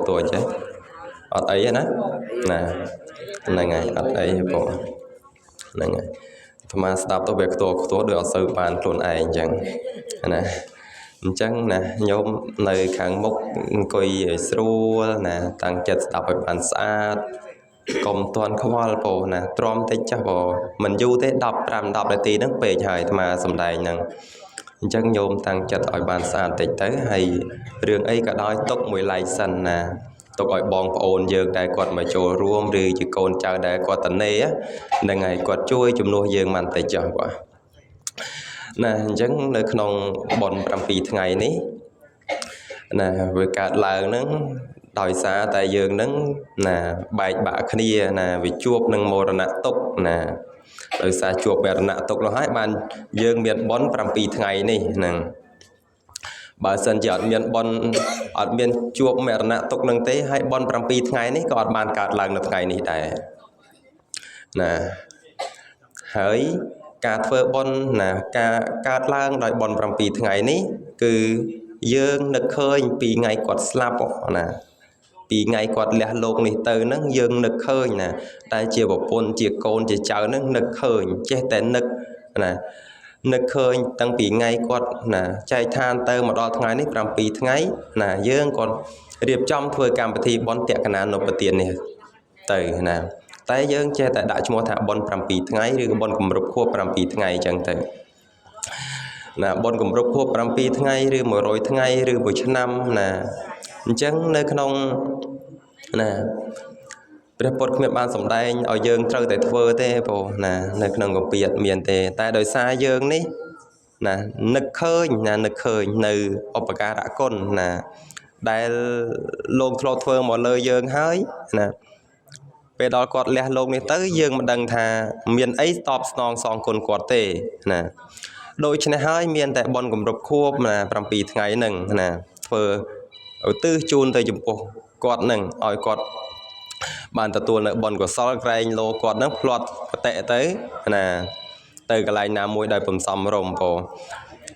តួចេះអត់អីទេណាណាហ្នឹងហើយអត់អីទេបងហ្នឹងហើយអាត្មាស្ដាប់ទៅវាខ្ទាស់ខ្ទាស់ដូចអត់សូវបានខ្លួនឯងអញ្ចឹងណាអញ្ចឹងណាញោមនៅខាងមុខអង្គុយឲ្យស្រួលណាតាំងចិត្តស្ដាប់ឲ្យបានស្អាតកុំតន់ខ្វល់ពោណាទ្រាំតិចចាស់បងមិនយូរទេ15 10នាទីហ្នឹងពេកហើយអាត្មាសំដែងហ្នឹងអញ្ចឹងញោមតាំងចិត្តឲ្យបានស្អាតតិចទៅហើយរឿងអីក៏ដោយទុកមួយឡែកសិនណាទុកឲ្យបងប្អូនយើងដែលគាត់មកចូលរួមឬជាកូនចៅដែលគាត់តនេហ្នឹងហើយគាត់ជួយជំនួសយើងបានតិចចុះបាទណាអញ្ចឹងនៅក្នុងបុណ្យ7ថ្ងៃនេះណាវាកើតឡើងហ្នឹងដោយសារតែយើងហ្នឹងណាបែកបាក់គ្នាណាវាជួបនឹងមរណៈទុក្ខណាដោយសារជួបមរណៈទុក្ខនោះហើយបានយើងមានបុណ្យ7ថ្ងៃនេះហ្នឹងបើសិនជាអត់មានបុណ្យអត់មានជួបមរណៈទុក្ខនឹងទេហើយបុណ្យ7ថ្ងៃនេះក៏អត់បានកើតឡើងនៅថ្ងៃនេះដែរណាហើយការធ្វើបុណ្យណាការកើតឡើងដោយបុណ្យ7ថ្ងៃនេះគឺយើងនឹកឃើញពីថ្ងៃគាត់ស្លាប់ណាពីថ្ងៃគាត់លះលោកនេះទៅហ្នឹងយើងនឹកឃើញណាតែជាប្រពន្ធជាកូនជាចៅហ្នឹងនឹកឃើញចេះតែនឹកណានឹកឃើញតាំងពីថ្ងៃគាត់ណាចែកឋានទៅមកដល់ថ្ងៃនេះ7ថ្ងៃណាយើងក៏រៀបចំធ្វើកម្មវិធីបុណ្យតក្កណានុបទាននេះទៅណាតែយើងចេះតែដាក់ឈ្មោះថាបុណ្យ7ថ្ងៃឬក៏បុណ្យគម្រប់ខួប7ថ្ងៃអញ្ចឹងទៅណាបុណ្យគម្រប់ខួប7ថ្ងៃឬ100ថ្ងៃឬ1ឆ្នាំណាអញ្ចឹងនៅក្នុងណាព្រះពុទ្ធគ្មានបានសម្ដែងឲ្យយើងត្រូវតែធ្វើទេបងណានៅក្នុងគម្ពីរអត់មានទេតែដោយសារយើងនេះណានឹកឃើញណានឹកឃើញនៅឧបការៈគុណណាដែលលោកធ្លាប់ធ្វើមកលើយើងហើយណាពេលដល់គាត់លះលោកនេះទៅយើងមិនដឹងថាមានអីតបស្នងសងគុណគាត់ទេណាដូច្នេះហើយមានតែបុណ្យគម្រប់ខួបណា7ថ្ងៃហ្នឹងណាធ្វើឧទ្ទិសជូនទៅចំពោះគាត់ហ្នឹងឲ្យគាត់បានទទួលនៅបុណ្យកុសលក្រែងលោគាត់ហ្នឹងផ្្លាត់កតិទៅណាទៅកន្លែងណាមួយដោយពំសំរមពោ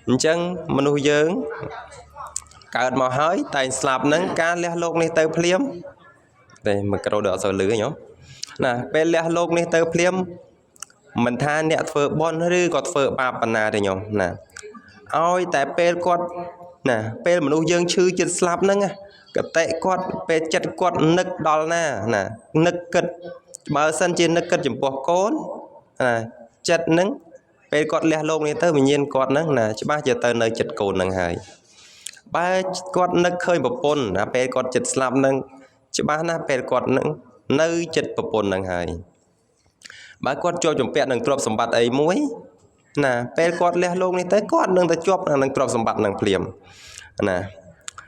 អញ្ចឹងមនុស្សយើងកើតមកហើយតែងស្លាប់ហ្នឹងការលះលោកនេះទៅភ្លាមតែមកក្រូដូចអត់សូវលឺទេញោមណាពេលលះលោកនេះទៅភ្លាមមិនថាអ្នកធ្វើបុណ្យឬក៏ធ្វើបាបបណ្ណាទេញោមណាឲ្យតែពេលគាត់ណាពេលមនុស្សយើងឈឺចិត្តស្លាប់ហ្នឹងកតិគាត់ពេលចិត្តគាត់នឹកដល់ណាណានឹកគិតបើសិនជានឹកគិតចំពោះកូនណាចិត្តហ្នឹងពេលគាត់លះលោកនេះទៅវិញ្ញាណគាត់ហ្នឹងណាច្បាស់ជាទៅនៅចិត្តកូនហ្នឹងហើយបើគាត់នឹកឃើញប្រពន្ធណាពេលគាត់ចិត្តស្លាប់ហ្នឹងច្បាស់ណាស់ពេលគាត់ហ្នឹងនៅចិត្តប្រពន្ធហ្នឹងហើយបើគាត់ជាប់ជំពាក់នឹងទ្រព្យសម្បត្តិអីមួយណាពេលគាត់លះលោកនេះទៅគាត់នឹងទៅជាប់នឹងទ្រព្យសម្បត្តិនឹងភ្លាមណា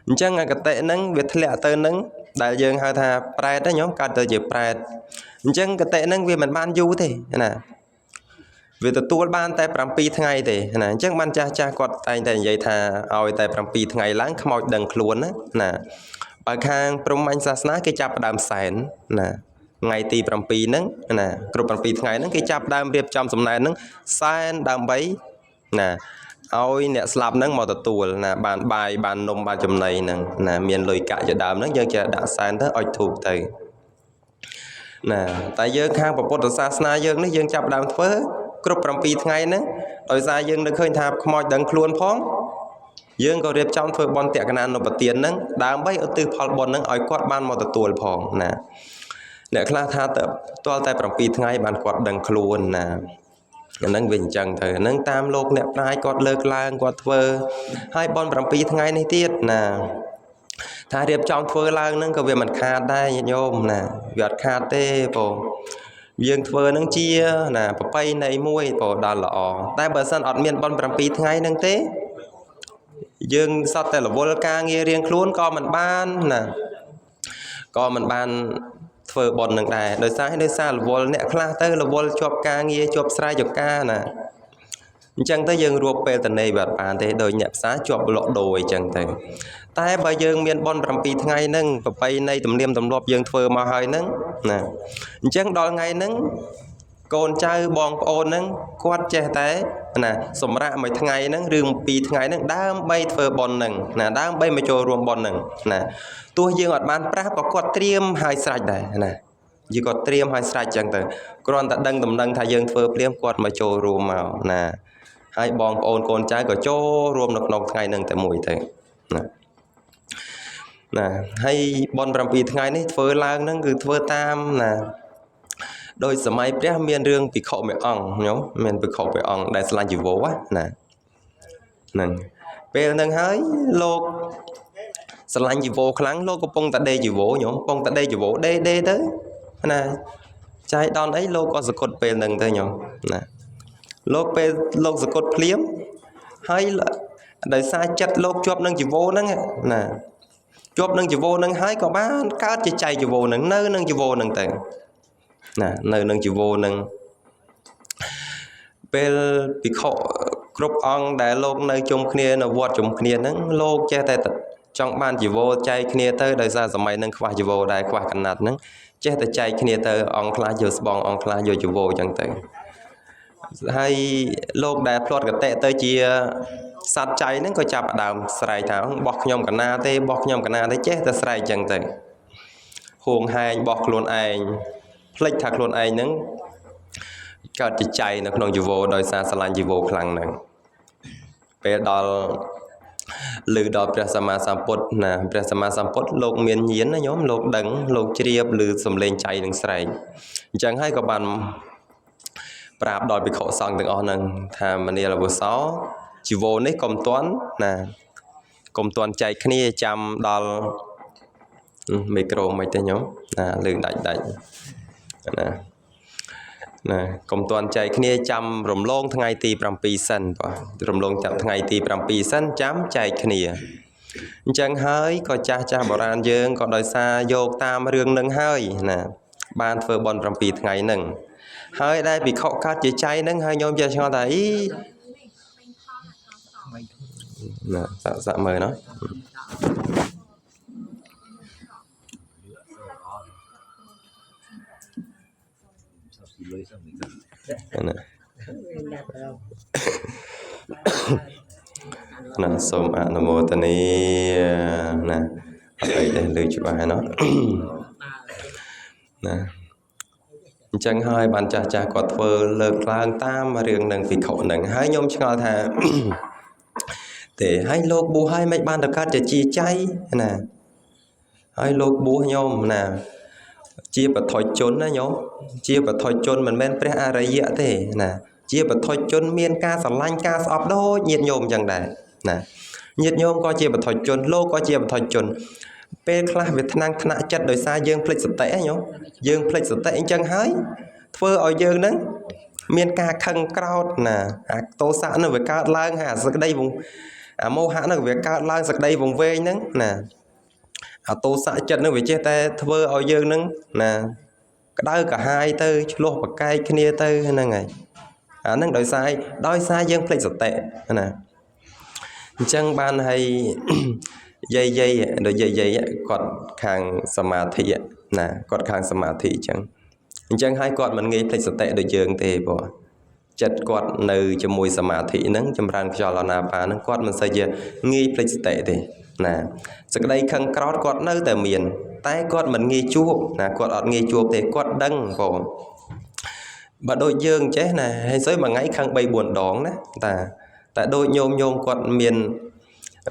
អញ្ចឹងអកតិហ្នឹងវាធ្លាក់ទៅនឹងដែលយើងហៅថាប្រែតណាញោមកើតទៅជាប្រែតអញ្ចឹងកតិហ្នឹងវាមិនបានយូរទេណាវាទទួលបានតែ7ថ្ងៃទេណាអញ្ចឹងបានចាស់ចាស់គាត់តែងតែនិយាយថាឲ្យតែ7ថ្ងៃឡើងខ្មោចដឹងខ្លួនណាណាបើខាងព្រហ្មញ្ញសាសនាគេចាប់ផ្ដើមសែនណាថ្ងៃទី7ហ្នឹងណាគ្រប់7ថ្ងៃហ្នឹងគេចាប់ដើមរៀបចំសំណែនហ្នឹងសែនដើម្បីណាឲ្យអ្នកស្លាប់ហ្នឹងមកទទួលណាបានបាយបាននំបានចំណីហ្នឹងណាមានលុយកាក់ជាដើមហ្នឹងយើងចេះដាក់សែនទៅឲ្យធូបទៅណាតែយើងខាងពុទ្ធសាសនាយើងនេះយើងចាប់ដើមធ្វើគ្រប់7ថ្ងៃហ្នឹងដោយសារយើងនឹកឃើញថាខ្មោចដឹងខ្លួនផងយើងក៏រៀបចំធ្វើបុណ្យតក្កណានុបទានហ្នឹងដើម្បីឧទ្ទិសផលបុណ្យហ្នឹងឲ្យគាត់បានមកទទួលផងណាអ្នកខ្លះថាតទាល់តែ7ថ្ងៃបានគាត់ដឹងខ្លួនណាអាហ្នឹងវាអញ្ចឹងទៅហ្នឹងតាមលោកអ្នកប្រាជ្ញគាត់លើកឡើងគាត់ធ្វើហើយបុណ្យ7ថ្ងៃនេះទៀតណាថារៀបចំធ្វើឡើងហ្នឹងក៏វាមិនខាតដែរញាតិញោមណាវាអត់ខាតទេបងយើងធ្វើហ្នឹងជាណាប្រពៃណីមួយបងដល់ល្អតែបើសិនអត់មានបុណ្យ7ថ្ងៃហ្នឹងទេយើងសត្វតែរវល់ការងាររៀងខ្លួនក៏មិនបានណាក៏មិនបានធ្វើបុណ្យនឹងដែរដោយសាររវល់អ្នកខ្លះទៅរវល់ជាប់ការងារជាប់ស្រែចម្ការណាអញ្ចឹងទៅយើងរួបពេលតនេវាអត់បានទេដោយអ្នកផ្សារជាប់លក់ដូរអញ្ចឹងទៅតែបើយើងមានបុណ្យ7ថ្ងៃហ្នឹងប្រពៃណីទំនៀមទម្លាប់យើងធ្វើមកហើយហ្នឹងណាអញ្ចឹងដល់ថ្ងៃហ្នឹង កូនចៅបងប្អូនហ្នឹងគាត់ចេះតែណាសម្រាប់មួយថ្ងៃហ្នឹងឬពីរថ្ងៃហ្នឹងដើម្បីធ្វើបុណ្យហ្នឹងណាដើម្បីមកចូលរួមបុណ្យហ្នឹងណាទោះយើងអត់បានប្រាប់ក៏គាត់ត្រៀមឲ្យស្រេចដែរណាយើងក៏ត្រៀមឲ្យស្រេចចឹងទៅគ្រាន់តែដឹងដំណឹងថាយើងធ្វើភ្លាមគាត់មកចូលរួមមកណាហើយបងប្អូនកូនចៅក៏ចូលរួមនៅក្នុងថ្ងៃហ្នឹងតែមួយទៅណាណាហើយបុណ្យ7ថ្ងៃនេះធ្វើឡើងហ្នឹងគឺធ្វើតាមណាដោយសម័យព្រះមានរឿងភិក្ខុមួយអង្គញោមមានភិក្ខុមួយអង្គដែលស្រឡាញ់ជីវរណាហ្នឹងពេលហ្នឹងហើយលោកស្រឡាញ់ជីវរខ្លាំងលោកកំពុងតែដេកជីវរញោមកំពុងតែដេកជីវរដេកដេកទៅណាចាយដល់អីលោកក៏សគត់ពេលហ្នឹងទៅញោមណាលោកពេលលោកសគត់ភ្លាមហើយដោយសារចិត្តលោកជាប់នឹងជីវរហ្នឹងណាជាប់នឹងជីវរហ្នឹងហើយក៏បានកើតជាចៃជីវរហ្នឹងនៅនឹងជីវរហ្នឹងទៅណានៅនឹងជីវរហ្នឹងពេលភិក្ខុគ្រប់អង្គដែលលោកនៅជុំគ្នានៅវត្តជុំគ្នាហ្នឹងលោកចេះតែចង់បានជីវរចែកគ្នាទៅដោយសារសម័យហ្នឹងខ្វះជីវរដែរខ្វះកណាត់ហ្នឹងចេះតែចែកគ្នាទៅអង្គខ្លះយកស្បង់អង្គខ្លះយកជីវរអញ្ចឹងទៅហើយលោកដែលផ្្លាត់កតិទៅជាសត្វចៃហ្នឹងក៏ចាប់ផ្ដើមស្រែកថាបោះខ្ញុំកណាទេបោះខ្ញុំកណាទេចេះតែស្រែកអញ្ចឹងទៅហួងហែងបោះខ្លួនឯងភ្លេចថាខ្លួនឯងហ្នឹងកើតជាចៃនៅក្នុងជីវរដោយសារស្រឡាញ់ជីវរខ្លាំងហ្នឹងពេលដល់ឮដល់ព្រះសម្មាសម្ពុទ្ធណាព្រះសម្មាសម្ពុទ្ធលោកមានញាណណាញោមលោកដឹងលោកជ្រាបឮសំឡេងចៃនឹងស្រែកអញ្ចឹងហើយក៏បានប្រាប់ដល់ភិក្ខុសង្ឃទាំងអស់ហ្នឹងថាមនាលវុសោជីវរនេះកុំទាន់ណាកុំទាន់ចែកគ្នាចាំដល់មីក្រូមិនទេញោមណាលើដាច់ដាច់ណាណាកុំទាន់ចែកគ្នាចាំរំលងថ្ងៃទី7សិនបាទរំលងចាប់ថ្ងៃទី7សិនចាំចែកគ្នាអញ្ចឹងហើយក៏ចាស់ចាស់បុរាណយើងក៏ដោយសារយកតាមរឿងនឹងហើយណាបានធ្វើបុណ្យ7ថ្ងៃហ្នឹងហើយដែលភិក្ខុកើតជាចៃហ្នឹងហើយញោមចេះឆ្ងល់ថាអីណាសាក់សាក់មើលណោះណាណាសូមអនុមោទនាណាអត់អីទេលើច្បាស់ហើយណោះណាអញ្ចឹងហើយបានចាស់ចាស់គាត់ធ្វើលើកឡើងតាមរឿងនឹងភិក្ខុនឹងហើយខ្ញុំឆ្ងល់ថាទេហើយលោកបួសហើយមិនបានទៅកើតជាជាចៃណាហើយលោកបួសញោមណាជាបឋិជនណាញោមជាបឋិជនមិនមែនព្រះអរិយៈទេណាជាបឋិជនមានការស្រឡាញ់ការស្អប់ដូចញាតិញោមអញ្ចឹងដែរណាញាតិញោមក៏ជាបឋិជនលោកក៏ជាបឋិជនពេលខ្លះវាថ្នាំងថ្នាក់ចិត្តដោយសារយើងភ្លេចសតិហ៎ញោមយើងភ្លេចសតិអញ្ចឹងហើយធ្វើឲ្យយើងហ្នឹងមានការខឹងក្រោធណាអាទោសៈហ្នឹងវាកើតឡើងហើយអាសក្តីវងអាមោហៈហ្នឹងវាកើតឡើងសក្តីវង្វេងហ្នឹងណាអាទោសៈចិត្តហ្នឹងវាចេះតែធ្វើឲ្យយើងហ្នឹងណាក្តៅក្រហាយទៅឆ្លោះប្រកែកគ្នាទៅហ្នឹងហើយអាហ្នឹងដោយសារយើងភ្លេចសតិណាអញ្ចឹងបានហើយយាយយាយដូចយាយយាយគាត់ខាងសមាធិណាគាត់ខាងសមាធិអញ្ចឹងហើយគាត់មិនងាយភ្លេចសតិដូចយើងទេព្រោះចិត្តគាត់នៅជាមួយសមាធិហ្នឹងចម្រើនខ្យល់អានាបានហ្នឹងគាត់មិនសូវជាងាយភ្លេចសតិទេណាសក្តីខឹងក្រោធគាត់នៅតែមានតែគាត់មិនងាយជួបណាគាត់អត់ងាយជួបទេគាត់ដឹងបងបើដូចយើងចេះណាហើយស្អុយមួយថ្ងៃខឹង3 4ដងណាតាតែដូចញោមញោមគាត់មាន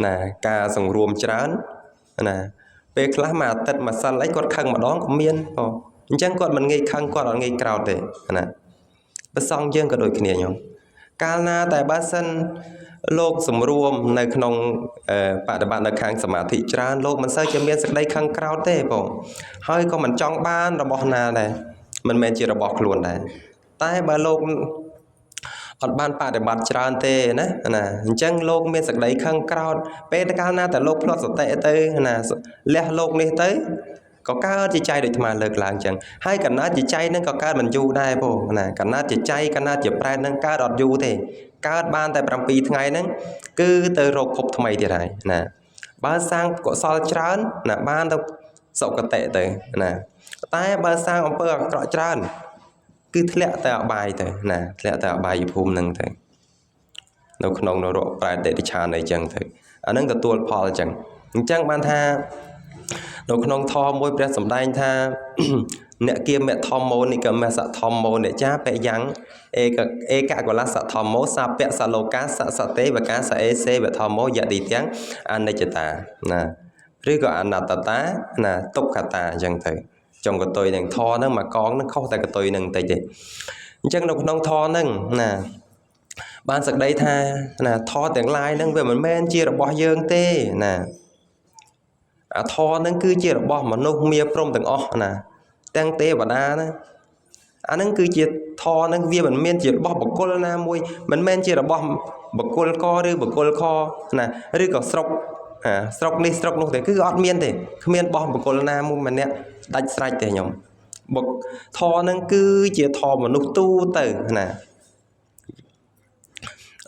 ណាការសង្រួមច្រើនណាពេលខ្លះមួយអាទិត្យមួយសិលអីគាត់ខឹងម្ដងក៏មានបងអញ្ចឹងគាត់មិនងាយខឹងគាត់អត់ងាយក្រោធទេណាព្រះសង្ឃយើងក៏ដូចគ្នាញោមកាលណាតែបើសិនលោកសម្រួមនៅក្នុងបដិបត្តិនៅខាងសមាធិច្រើនលោកមិនសូវជាមានសេចក្តីខឹងក្រោធទេបងហើយក៏មិនចង់បានរបស់ណាដែរមិនមែនជារបស់ខ្លួនដែរតែបើលោកអត់បានបដិបត្តិច្រើនទេណាណាអញ្ចឹងលោកមានសេចក្តីខឹងក្រោធពេលកាលណាតែលោកផ្លាត់សតិទៅណាលះលោកនេះទៅក៏កើតជាចៃដូចអាត្មាលើកឡើងអញ្ចឹងហើយកណ្ណាជាចៃនឹងក៏កើតមិនយូរដែរបងណាកណ្ណាជាចៃកណ្ណាជាប្រែតនឹងកើតអត់យូរទេកើតបានតែ7ថ្ងៃហ្នឹងគឺទៅរកភពថ្មីទៀតហើយណាបើសាងកុសលច្រើនណាបានទៅសុគតិទៅណាតែបើសាងអំពើអាក្រក់ច្រើន គឺធ្លាក់តែអបាយទៅណាធ្លាក់តែអបាយភូមិហ្នឹងទៅនៅក្នុងនរកប្រែតតិរិឆានអីចឹងទៅអាហ្នឹងទទួលផលចឹងអញ្ចឹងបានថានៅក្នុងធម៌មួយព្រះសម្ដែងថាអ្នកគាមធម្មោនិកមសធម្មោនិចាបយ៉ាងឯកឯកកលសធម្មោសាពៈសលោកាសសតេវកាសអេសេវធម្មោយតិទាំងអនិច្ចតាណាឬក៏អនត្តតាណាទុក្ខតាអញ្ចឹងទៅចុងកតុយនឹងធរហ្នឹងមួយកងហ្នឹងខុសតែកតុយហ្នឹងបន្តិចទេអញ្ចឹងនៅក្នុងធរហ្នឹងណាបានសក្តីថាណាធរទាំងឡាយហ្នឹងវាមិនមែនជារបស់យើងទេណាអាធរហ្នឹងគឺជារបស់មនុស្សមាព្រំទាំងអស់ណាទាំងទេវតាណាអាហ្នឹងគឺជាធរហ្នឹងវាមិនមែនជារបស់បុគ្គលណាមួយមិនមែនជារបស់បុគ្គលកឬបុគ្គលខណាឬក៏ស្រុកអាស្រុកនេះស្រុកនោះទេគឺអត់មានទេគ្មានបោះបុគ្គលណាមួយម្នាក់ដាច់ស្រេចទេខ្ញុំបុគ្គធរហ្នឹងគឺជាធរមនុស្សទូទៅណា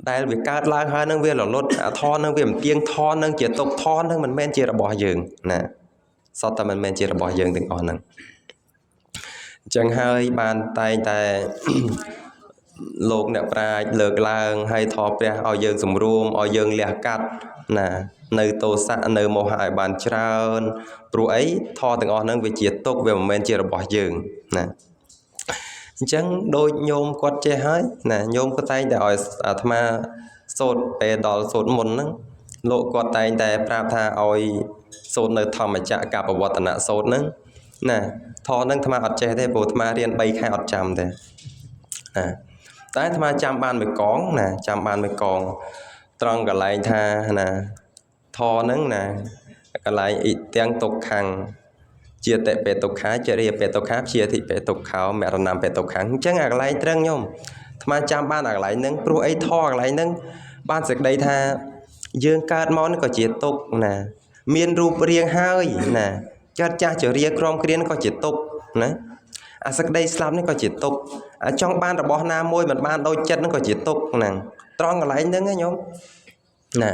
ដែលវាកើតឡើងហើយនឹងវារលត់អាធរនឹងវាមិនទៀងធរនឹងជាទុកធរនឹងមិនមែនជារបស់យើងណាសតតែមិនមែនជារបស់យើងទាំងអស់ហ្នឹងអញ្ចឹងហើយបានតែងតែលោកអ្នកប្រាជ្ញលើកឡើងហើយធម៌ព្រះឲ្យយើងសម្រួមឲ្យយើងលះកាត់ណានៅទោសៈនៅមោហៈឲ្យបានច្រើនព្រោះអីធម៌ទាំងអស់ហ្នឹងវាជាទុកវាមិនមែនជារបស់យើងណាអញ្ចឹងដូចញោមគាត់ចេះហើយណាញោមក៏តែងតែឲ្យអាត្មាសូត្រពេលដល់សូត្រមុនហ្នឹងលោកគាត់តែងតែប្រាប់ថាឲ្យសូត្រនៅធម្មចក្រកបវត្តនៈសូត្រហ្នឹងណាធម៌ហ្នឹងអាត្មាអត់ចេះទេព្រោះអាត្មារៀន3ខែអត់ចាំទេណាតែអាត្មាចាំបានមួយកងណាចាំបានមួយកងត្រង់កន្លែងថាណាធម៌ហ្នឹងណាកន្លែងអ៊ីទាំងទុក្ខំជាតិបេទុក្ខាចរិយបេទុក្ខាព្យាធិបេទុក្ខោមរណំបេទុក្ខំអញ្ចឹងអាកន្លែងត្រឹងខ្ញុំអាត្មាចាំបានអាកន្លែងហ្នឹងព្រោះអីធម៌កន្លែងហ្នឹងបានសេចក្តីថាយើងកើតមកនេះក៏ជាទុក្ខណាមានរូបរាងហើយណាចាត់ចាស់ចរិយាក្រមគ្រានក៏ជាទុក្ខណាអាសេចក្តីស្លាប់នេះក៏ជាទុក្ខអាចង់បានរបស់ណាមួយមិនបានដូចចិត្តហ្នឹងក៏ជាទុក្ខហ្នឹងត្រង់កន្លែងហ្នឹងណាញោមណា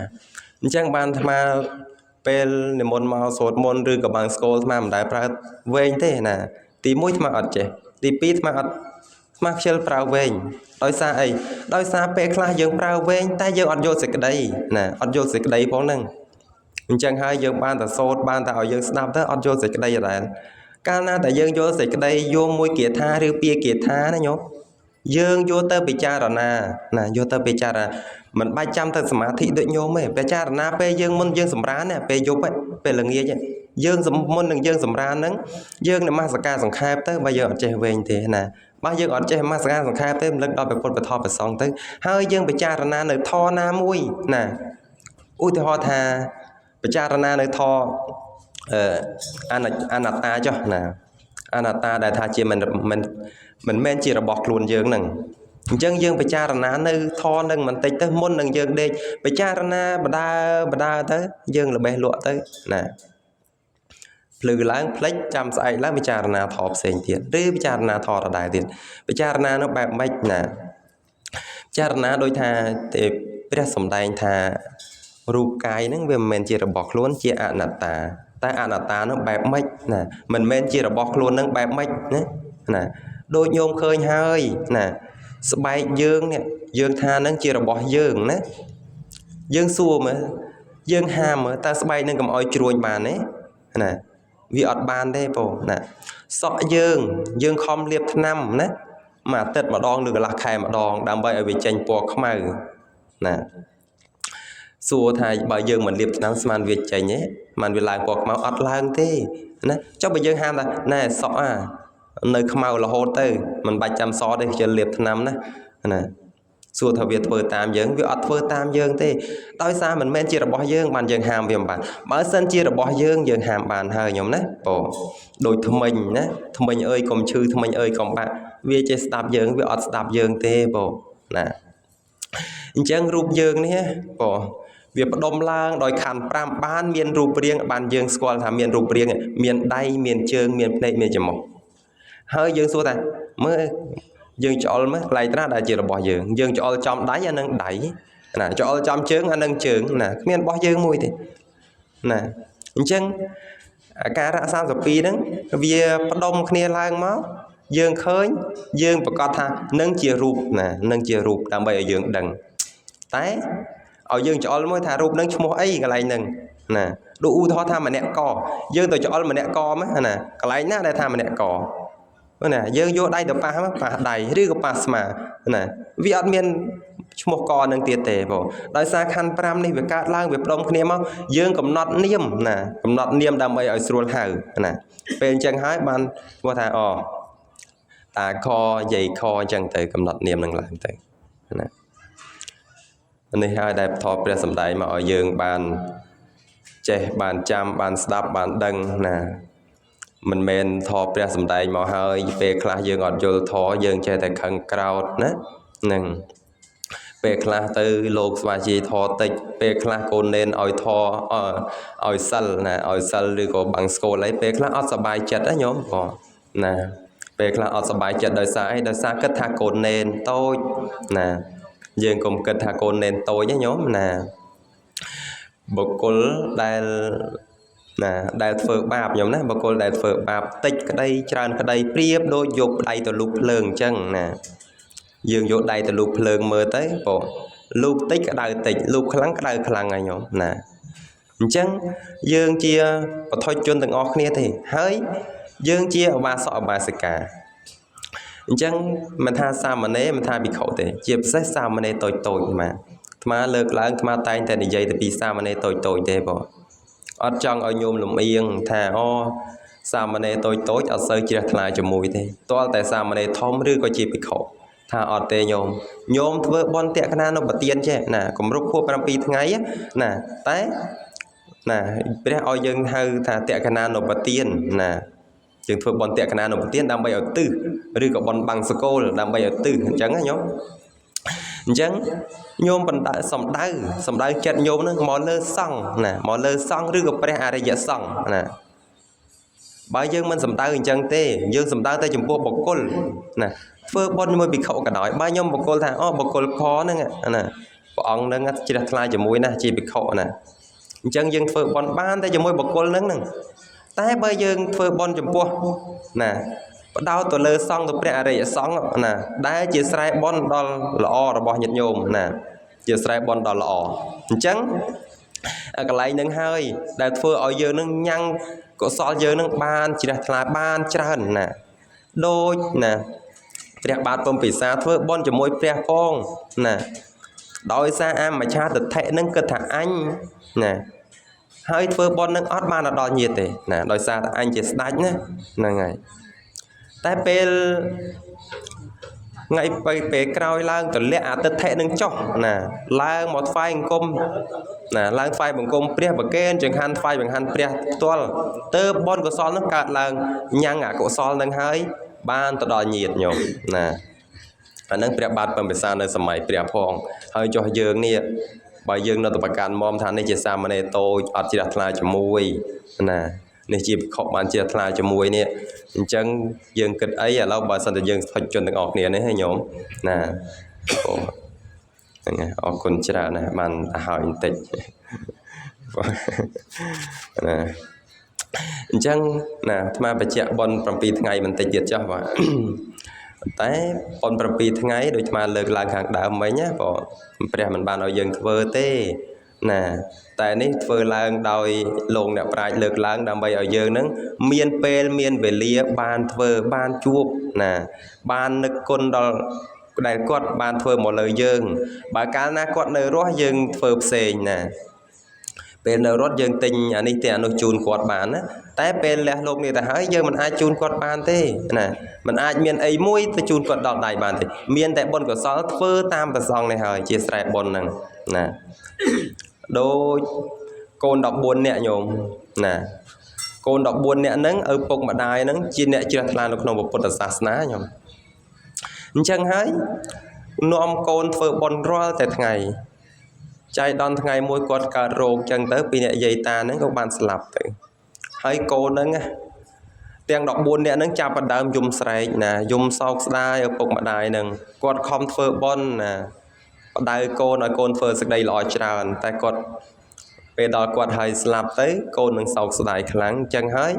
អញ្ចឹងបានអាត្មាពេលនិមន្តមកសូត្រមន្តឬក៏បានស្គាល់អាត្មាមិនដែលប្រើវែងទេណាទី1អាត្មាអត់ចេះទី2អាត្មាអត់អាត្មាខ្ជិលប្រើវែងដោយសារអីដោយសារពេលខ្លះយើងប្រើវែងតែយើងអត់យល់សេចក្តីណាអត់យល់សេចក្តីផងហ្នឹងអញ្ចឹងហើយយើងបានតែសូត្របានតែឲ្យយើងស្ដាប់ទៅអត់យល់សេចក្តីអត់ដែរកាលណាតែយើងយល់សេចក្តីយកមួយគាថាឬពីរគាថាណាញោមយើងយកទៅពិចារណាណាយកទៅពិចារណាមិនបាច់ចាំទៅសមាធិដូចញោមទេពិចារណាពេលយើងមុនយើងសម្រានណាពេលយប់ពេលល្ងាចយើងមុននឹងយើងសម្រានហ្នឹងយើងនមស្ការសង្ខេបទៅបើយើងអត់ចេះវែងទេណាបើយើងអត់ចេះនមស្ការសង្ខេបទេរំលឹកដល់ព្រះពុទ្ធពធព្រះសង្ឃទៅហើយយើងពិចារណានៅធម៌ណាមួយណាឧទាហរណ៍ថាពិចារណានៅធម៌អនត្តាចុះណាអនត្តាដែលថាជាមិនមែនជារបស់ខ្លួនយើងហ្នឹងអញ្ចឹងយើងពិចារណានៅធម៌នឹងបន្តិចទៅមុននឹងយើងដេកពិចារណាបដើទៅយើងល្បេះលក់ទៅណាភ្លឺឡើងភ្លេចចាំស្អែកឡើងពិចារណាធម៌ផ្សេងទៀតឬពិចារណាធម៌ដដែលទៀតពិចារណានោះបែបម៉េចណាពិចារណាដូចថាទេព្រះសម្ដែងថារូបកាយហ្នឹងវាមិនមែនជារបស់ខ្លួនជាអនត្តាតែអនត្តានោះបែបម៉េចណាមិនមែនជារបស់ខ្លួននឹងបែបម៉េចណាណាដូចញោមឃើញហើយណាស្បែកយើងនេះយើងថានឹងជារបស់យើងណាយើងសួរមើលយើងហាមមើលតើស្បែកនឹងកុំឲ្យជ្រួញបានទេណាវាអត់បានទេបងណាសក់យើងយើងខំលាបថ្នាំណាមួយអាទិត្យម្ដងឬកន្លះខែម្ដងដើម្បីឲ្យវាចេញពណ៌ខ្មៅណាសួរថាបើយើងមិនលាបថ្នាំស្មានវាចេញទេមិនវាឡើងពណ៌ខ្មៅអត់ឡើងទេណាចុះបើយើងហាមថាណែសក់អានៅខ្មៅរហូតទៅមិនបាច់ចាំសទេខ្ជិលលាបថ្នាំណាណាសួរថាវាធ្វើតាមយើងវាអត់ធ្វើតាមយើងទេដោយសារមិនមែនជារបស់យើងបានយើងហាមវាមិនបានបើសិនជារបស់យើងយើងហាមបានហើយញោមណាបងដូចថ្មិញណាថ្មិញអើយកុំឈឺថ្មិញអើយកុំបាក់វាចេះស្ដាប់យើងវាអត់ស្ដាប់យើងទេបងណាអញ្ចឹងរូបយើងនេះបងវាផ្ដុំឡើងដោយខណ្ឌ5បានមានរូបរាងបានយើងស្គាល់ថាមានរូបរាងមានដៃមានជើងមានភ្នែកមានច្រមុះហើយយើងសួរថាមើលយើងច្អល់មើលកន្លែងត្រាស់ដែលជារបស់យើងយើងច្អល់ចំដៃអានឹងដៃណាច្អល់ចំជើងអានឹងជើងណាគ្មានរបស់យើងមួយទេណាអញ្ចឹងអាការៈ32ហ្នឹងវាផ្ដុំគ្នាឡើងមក យើងឃើញយើងប្រកាសថានឹងជារូបណានឹងជារូបដើម្បីឲ្យយើងដឹងតែឲ្យយើងច្អល់មួយថារូបនឹងឈ្មោះអីកន្លែងហ្នឹងណាដូចឧទាហរណ៍ថាម្នាក់កយើងទៅច្អល់ម្នាក់កមកណាកន្លែងណាដែលថាម្នាក់កណាយើងយកដៃទៅប៉ះមកប៉ះដៃឬក៏ប៉ះស្មាណាវាអត់មានឈ្មោះកនឹងទៀតទេបងដោយសារខណ្ឌ5នេះវាកើតឡើងវាផ្ដុំគ្នាមកយើងកំណត់នាមណាកំណត់នាមដើម្បីឲ្យស្រួលហៅណាពេលអញ្ចឹងហើយបានគាត់ថាអូតាខយាយខអញ្ចឹងទៅកំណត់នាមនឹងឡើងទៅណានេះហើយដែលធម៌ព្រះសម្ដែងមកឲ្យយើងបានចេះបានចាំបានស្ដាប់បានដឹងណាមិនមែនធម៌ព្រះសម្ដែងមកហើយពេលខ្លះយើងអត់យល់ធម៌យើងចេះតែខឹងក្រោធណានឹងពេលខ្លះទៅលោកស្វាជាធរតិចពេលខ្លះកូននេនឲ្យធរឲ្យសិលណាឲ្យសិលឬក៏បាំងស្កូលអីពេលខ្លះអត់សប្បាយចិត្តណាញោមបងណាពេលខ្លះអត់សប្បាយចិត្តដោយសារអីដោយសារគិតថាកូននេនតូចណាយើងកុំគិតថាកូននេនតូចណាញោមណាបុគ្គលដែលណាដែលធ្វើបាបញោមណាបុគ្គលដែលធ្វើបាបតិចក្តីច្រើនក្តីប្រៀបដូចយកដៃទៅលូបភ្លើងអញ្ចឹងណាយើងយកដៃទៅលូបភ្លើងមើលទៅបងលូបតិចក្តៅតិចលូបខ្លាំងក្តៅខ្លាំងហើយញោមណាអញ្ចឹងយើងជាបុថុជនទាំងអស់គ្នាទេហើយយើងជាឧបាសកឧបាសិកាអញ្ចឹងមិនថាសាមណេរមិនថាភិក្ខុទេជាពិសេសសាមណេរតូចតូចមកអាត្មាលើកឡើងអាត្មាតែងតែនិយាយទៅពីសាមណេរតូចតូចទេបងអត់ចង់ឲ្យញោមលំអៀងថាអូសាមណេរតូចតូចអត់សូវជ្រះថ្លាជាមួយទេទាល់តែសាមណេរធំឬក៏ជាភិក្ខុថាអត់ទេញោមញោមធ្វើបុណ្យតក្កណានុបទានចេះណាគម្រប់ខួប7ថ្ងៃណាតែណាព្រះឲ្យយើងហៅថាតក្កណានុបទានណាយើងធ្វើបុណ្យតក្កណានុបទានដើម្បីឲ្យទិសឬក៏បុណ្យបាំងសកលដើម្បីឲ្យទិសអញ្ចឹងណាញោមអញ្ចឹងញោមបណ្ដៅសំដៅចិត្តញោមនឹងមកលើសង្ឃណាមកលើសង្ឃឬក៏ព្រះអរិយសង្ឃណាបើយើងមិនសំដៅអញ្ចឹងទេយើងសំដៅតែចំពោះបុគ្គលណាធ្វើបុណ្យជាមួយភិក្ខុក៏ដោយបើញោមបុគ្គលថាអូបុគ្គលខហ្នឹងណាព្រះអង្គហ្នឹងជ្រះថ្លាជាមួយណាជាភិក្ខុណាអញ្ចឹងយើងធ្វើបុណ្យបានតែជាមួយបុគ្គលហ្នឹងហ្នឹងតែបើយើងធ្វើបុណ្យចំពោះណាបដោតទៅលើសង្ឃទៅព្រះអរិយសង្ឃណាដែលជាស្រែបុណ្យដល់ល្អរបស់ញាតិញោមណាជាស្រែបុណ្យដល់ល្អអញ្ចឹងកន្លែងហ្នឹងហើយដែលធ្វើឲ្យយើងនឹងញ៉ាំងកុសលយើងនឹងបានជ្រះថ្លាបានច្រើនណាដូចណាព្រះបាទពំពិសាធ្វើបុណ្យជាមួយព្រះផងណាដោយសារអមច្ឆាទិដ្ឋិនឹងគិតថាអញណាហើយធ្វើបុណ្យនឹងអត់បានដល់ញាតិទេណាដោយសារតែអញជាស្ដេចណាហ្នឹងហើយតែពេលថ្ងៃពេលក្រោយឡើងទលាក់អទិដ្ឋិនឹងចុះណាឡើងមកថ្វាយអង្គមណាឡើងថ្វាយបង្គំព្រះប្រគេនចង្ហាន់ថ្វាយបង្ហាន់ព្រះផ្ទាល់ទៅបុណ្យកុសលនឹងកើតឡើងញ៉ាំងអកុសលនឹងហើយបានទៅដល់ញាតិញោមណាអានឹងព្រះបាទពំពិសានៅសម័យព្រះផងហើយចុះយើងនេះបើយើងនៅតែប្រកាន់មុំថានេះជាសាមណេរតូចអត់ជ្រះថ្លាជាមួយណានេះជាភិក្ខុបានជ្រះថ្លាជាមួយនេះអញ្ចឹងយើងគិតអីឥឡូវបើសិនតែយើងស្ថិតជនទាំងអស់គ្នានេះហ៎ញោមណាអូហ្នឹងហើយអរគុណច្រើនណាស់បានទៅហើយបន្តិចណាអញ្ចឹងណាអាត្មាបញ្ជាក់បុណ្យ7ថ្ងៃបន្តិចទៀតចុះបាទតែបុណ្យ7ថ្ងៃដូចអាត្មាលើកឡើងខាងដើមមិញណាបងព្រះមិនបានឲ្យយើងធ្វើទេណាតែនេះធ្វើឡើងដោយលោកអ្នកប្រាជ្ញលើកឡើងដើម្បីឲ្យយើងនឹងមានពេលមានវេលាបានធ្វើបានជួបណាបាននឹកគុណដល់ដែលគាត់បានធ្វើមកលើយើងបើកាលណាគាត់នៅរស់យើងធ្វើផ្សេងណាពេលនៅរត់យើងទិញអានេះទិញអានោះជូនគាត់បានណាតែពេលលះលោកនេះទៅហើយយើងមិនអាចជូនគាត់បានទេណាមិនអាចមានអីមួយទៅជូនគាត់ដល់ដៃបានទេមានតែបុណ្យកុសលធ្វើតាមប្រសងនេះហើយជាស្រែបុណ្យហ្នឹងណាដូចកូន14នាក់ញោមណាកូន14នាក់ហ្នឹងឪពុកម្ដាយហ្នឹងជាអ្នកជ្រះថ្លានៅក្នុងពុទ្ធសាសនាញោមអញ្ចឹងហើយនាំកូនធ្វើបុណ្យរាល់តែថ្ងៃចៃដន្យថ្ងៃមួយគាត់កើតរោគចឹងទៅពីអ្នកយាយតាហ្នឹងក៏បានស្លាប់ទៅហើយកូនហ្នឹងណាទាំង14នាក់ហ្នឹងចាប់ផ្ដើមយំស្រែកណាយំសោកស្ដាយឪពុកម្ដាយហ្នឹងគាត់ខំធ្វើបុណ្យណាបដៅកូនឲ្យកូនធ្វើសេចក្តីល្អច្រើនតែគាត់ពេលដល់គាត់ហើយស្លាប់ទៅកូននឹងសោកស្ដាយខ្លាំងចឹងហើយ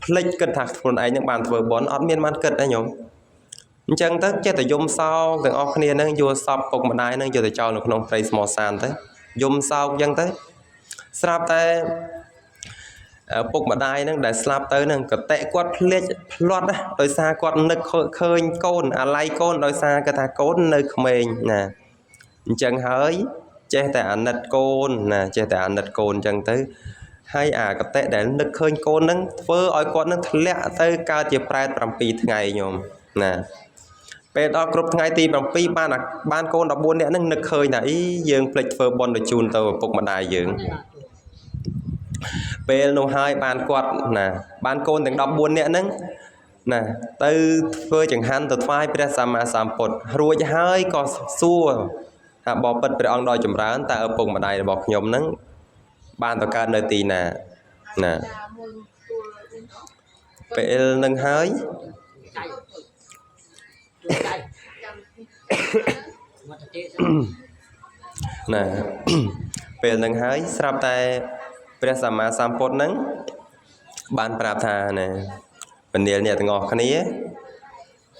ភ្លេចគិតថាខ្លួនឯងនឹងបានធ្វើបុណ្យអត់មានបានគិតទេញោម អញ្ចឹងទៅចេះតែយំសោកទាំងអស់គ្នានឹងយកសពពុកម្ដាយនឹងយកទៅចោលនៅក្នុងព្រៃស្មសានទៅយំសោកអញ្ចឹងទៅស្រាប់តែឪពុកម្ដាយនឹងដែលស្លាប់ទៅនឹងកតិគាត់ភ្លេចភ្លាត់ណាដោយសារគាត់នឹកឃើញកូនអាល័យកូនដោយសារគាត់ថាកូននៅក្មេងណាអញ្ចឹងហើយចេះតែអាណិតកូនណាចេះតែអាណិតកូនអញ្ចឹងទៅហើយអាកតិដែលនឹកឃើញកូននឹងធ្វើឲ្យគាត់នឹងធ្លាក់ទៅកើតជាប្រែត7ថ្ងៃញោមណាពេលដល់គ្រប់ថ្ងៃទី7បានបានកូន14នាក់នឹងនឹកឃើញថាអីយើងភ្លេចធ្វើបុណ្យទៅជូនទៅឪពុកម្ដាយយើងពេលនោះហើយបានគាត់ណាបានកូនទាំង14នាក់ហ្នឹងណាទៅធ្វើចង្ហាន់ទៅថ្វាយព្រះសម្មាសម្ពុទ្ធរួចហើយក៏សួរថាបបិទ្ធព្រះអង្គដ៏ចម្រើនតើឪពុកម្ដាយរបស់ខ្ញុំហ្នឹងបានទៅកើតនៅទីណាណាពេលនឹងហើយណាពេលនឹងហើយស្រាប់តែព្រះសម្មាសម្ពុទ្ធហ្នឹងបានប្រាប់ថាណាពនាលអ្នកទាំងអស់គ្នា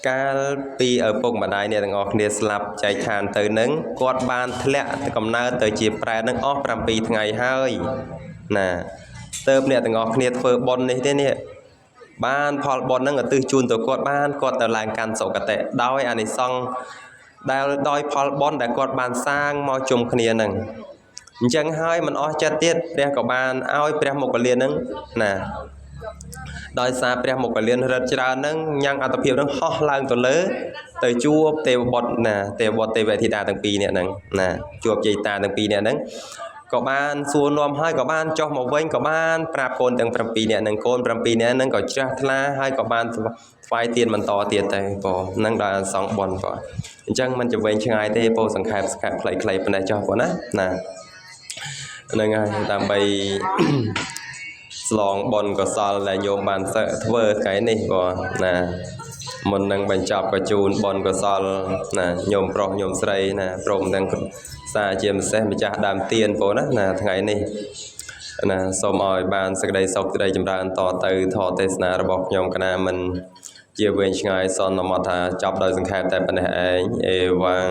កាលពីឪពុកម្ដាយអ្នកទាំងអស់គ្នាស្លាប់ចែកឋានទៅនឹងគាត់បានធ្លាក់កំណើតទៅជាប្រែតនឹងអស់7ថ្ងៃហើយណាទៅអ្នកទាំងអស់គ្នាធ្វើបុណ្យនេះទេនេះបានផលបុណ្យហ្នឹងឧទ្ទិសជូនទៅគាត់បានគាត់ទៅឡើងកាន់សុគតិដោយអានិសង្សដែលដោយផលបុណ្យដែលគាត់បានសាងមកជុំគ្នាហ្នឹងអញ្ចឹងហើយមិនអស់ចិត្តទៀតព្រះក៏បានឲ្យព្រះមោគ្គលានហ្នឹងណាដោយសារព្រះមោគ្គលានរិទ្ធច្រើនហ្នឹងញ៉ាំងអត្តភាពហ្នឹងហោះឡើងទៅលើទៅជួបទេវបុត្រណាទេវបុត្រទេវធីតាទាំងពីរនាក់ហ្នឹងណាជួបយាយតាទាំងពីរនាក់ហ្នឹងក៏បានសួរនាំហើយក៏បានចុះមកវិញក៏បានប្រាប់កូនទាំង7នាក់ហ្នឹងកូន7នាក់ហ្នឹងក៏ជ្រះថ្លាហើយក៏បានថ្វាយទានបន្តទៀតទៅបងហ្នឹងដោយអានិសង្សបុណ្យបងអញ្ចឹងមិនจะវែងឆ្ងាយទេពោសង្ខេបសង្ខេបខ្លីៗប៉ុណ្ណេះចុះបងណាណាហ្នឹងហើយដើម្បីស្លងបុណ្យកុសលដែលញោមបានសើធ្វើថ្ងៃនេះបងណាមុននឹងបញ្ចប់ក៏ជូនបុណ្យកុសលណាញោមប្រុសញោមស្រីណាព្រមទាំងសាជាម្សេះម្ចាស់ដើមទៀនបងណាណាថ្ងៃនេះណាសូមឲ្យបានសេចក្តីសុខសេចក្តីចម្រើនតទៅធម៌ទេសនារបស់ខ្ញុំកណាមិនជាវែងឆ្ងាយសន្មតថាចប់ដោយសង្ខេបតែប៉ុណ្ណេះឯងអេវ៉ាំង